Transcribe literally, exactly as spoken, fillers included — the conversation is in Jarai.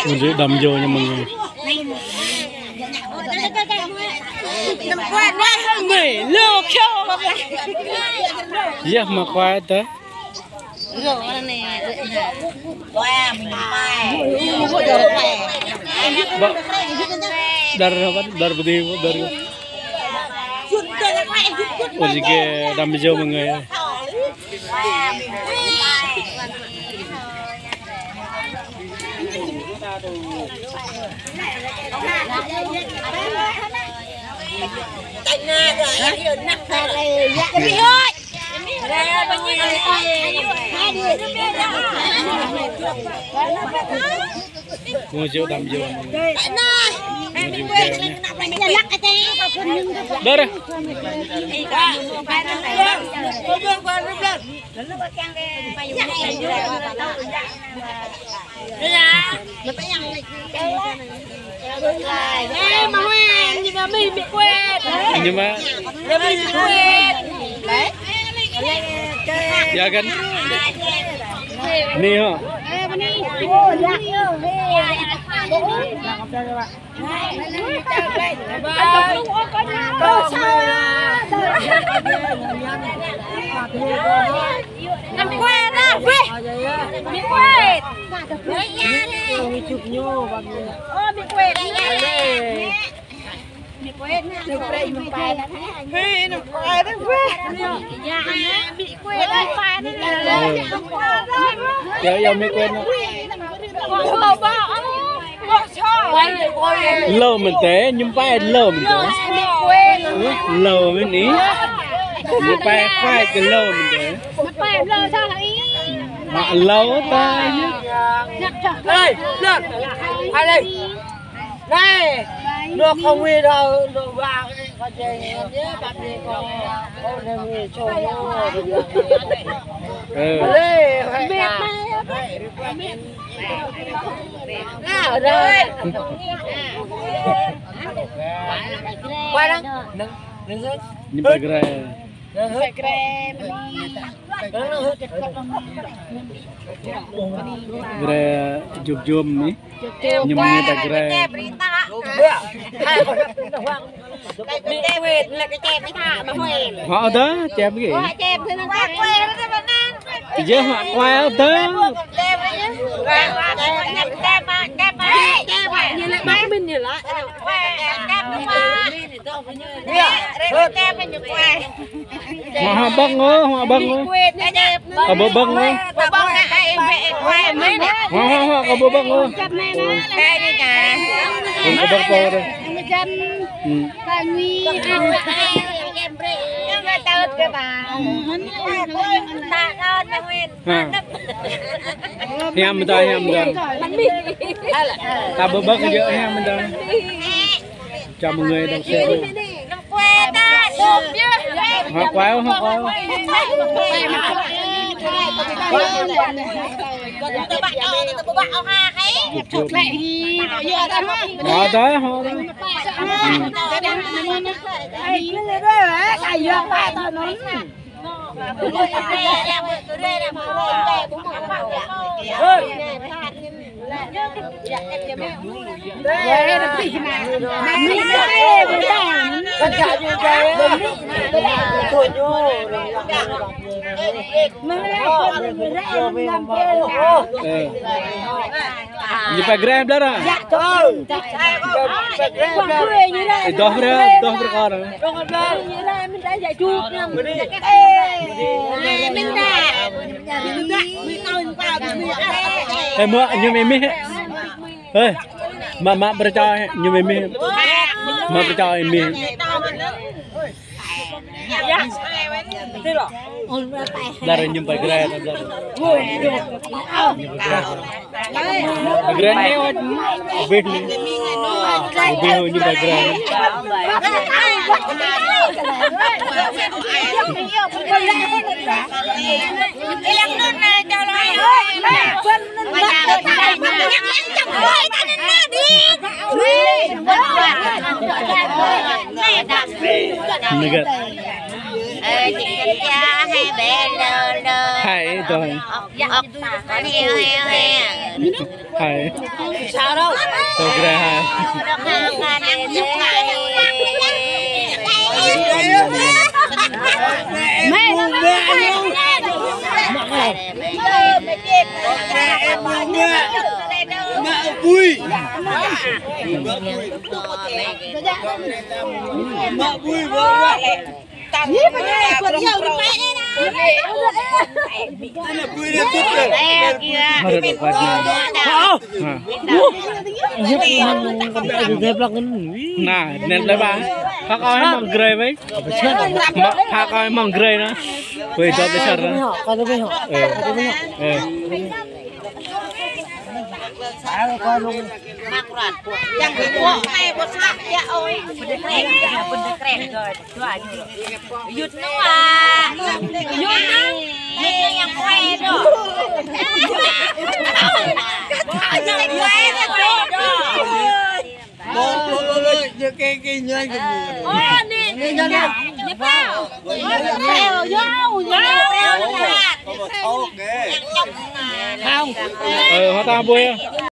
Ôi, đăm yơh ñu mơ̆ng. Yah, mă kuai tơ. Ba, dar apa? Dar bơdi, dar. Ôi, kơ đăm yơh mơ̆ng. Ngui siu đăm yơh. Dar. Ê, mă Huen, ñu mă mì, mì quết. Ñu mă. Mì quết. Yă găn. Mì hŏ. Năm quê đó, quê. Mì quê. Ơ, mì quê. Mì quê. Ê, năm quê đó, quê. Mì quê, mì quê. Yă, yă, mì quê. Lơ mơ̆n tê, ñu pơai lơ mơ̆n tê. Lơ mơ̆n ih. Ñu pơai, pơai kơ lơ mơ̆n tê. Mă lơ ta. Ê, lơ. Ai lê. Nê. Nô không huy đâu, nô ba cái con chè nhé, bạn đi con. Con này huy chô nhô. Ơ. Lê, hai ta. Ñu pơai grê. Grê jum jum ni. Ñu mă ñu pơai grê. Mì quết, lĕ kơčĕp ih tha, mă Huen. Hŏ tơ, čĕp kơ. Hŏ čĕp, tơ nă. Kơ jĕ hŏ kuai tơ. Čĕp, čĕp, čĕp, čĕp, čĕp. Hŏ, hŏ băng ơ, hŏ băng ơ. Hŏ băng ơ. Hŏ, hŏ, hŏ, hŏ băng ơ. Hŏ băng pô đây. Ha. Hiam tơ, hiam tơ. Ta bơbơ̆k yơh hiam tơ. Cho mọi người đọc xem. Hŏ kuai, hŏ kuai. Hŏ tơ, hŏ tơ. Ñu pơai grê blơr ah. Ê, dŏ brơi, dŏ brơi kơ. Ê, mă ñu mơmih. Ê, mă mă brơi čô ñu mơmih. Mă brơi čô mơmih. Dar ñu pơai grê, dar. Pơai grê anai, abih anai. Abih ñu pơai grê. Nơgăt. Hai, ơ, hai. Hai. Tơ gre hai. Mẹ, mẹ, mẹ. Mẹ, mẹ, mẹ. Mẹ, mẹ, mẹ. Mă bui, mă bui. Ih, pakai kuat ya, udah pakai na. Harus kuat na. Nah, net lebar. Phak ơi mơ̆ng grơi wai. Phak ơi mơ̆ng grơi na. Wai, dŏ pơsar na. Ơ. Ơ. Yut nua. Yut nua yang kue do. Yang kue do. Ơ, nê, nê, nê, nê, pao. Ơ, yau, yau, yau. Ơ, hơta bui.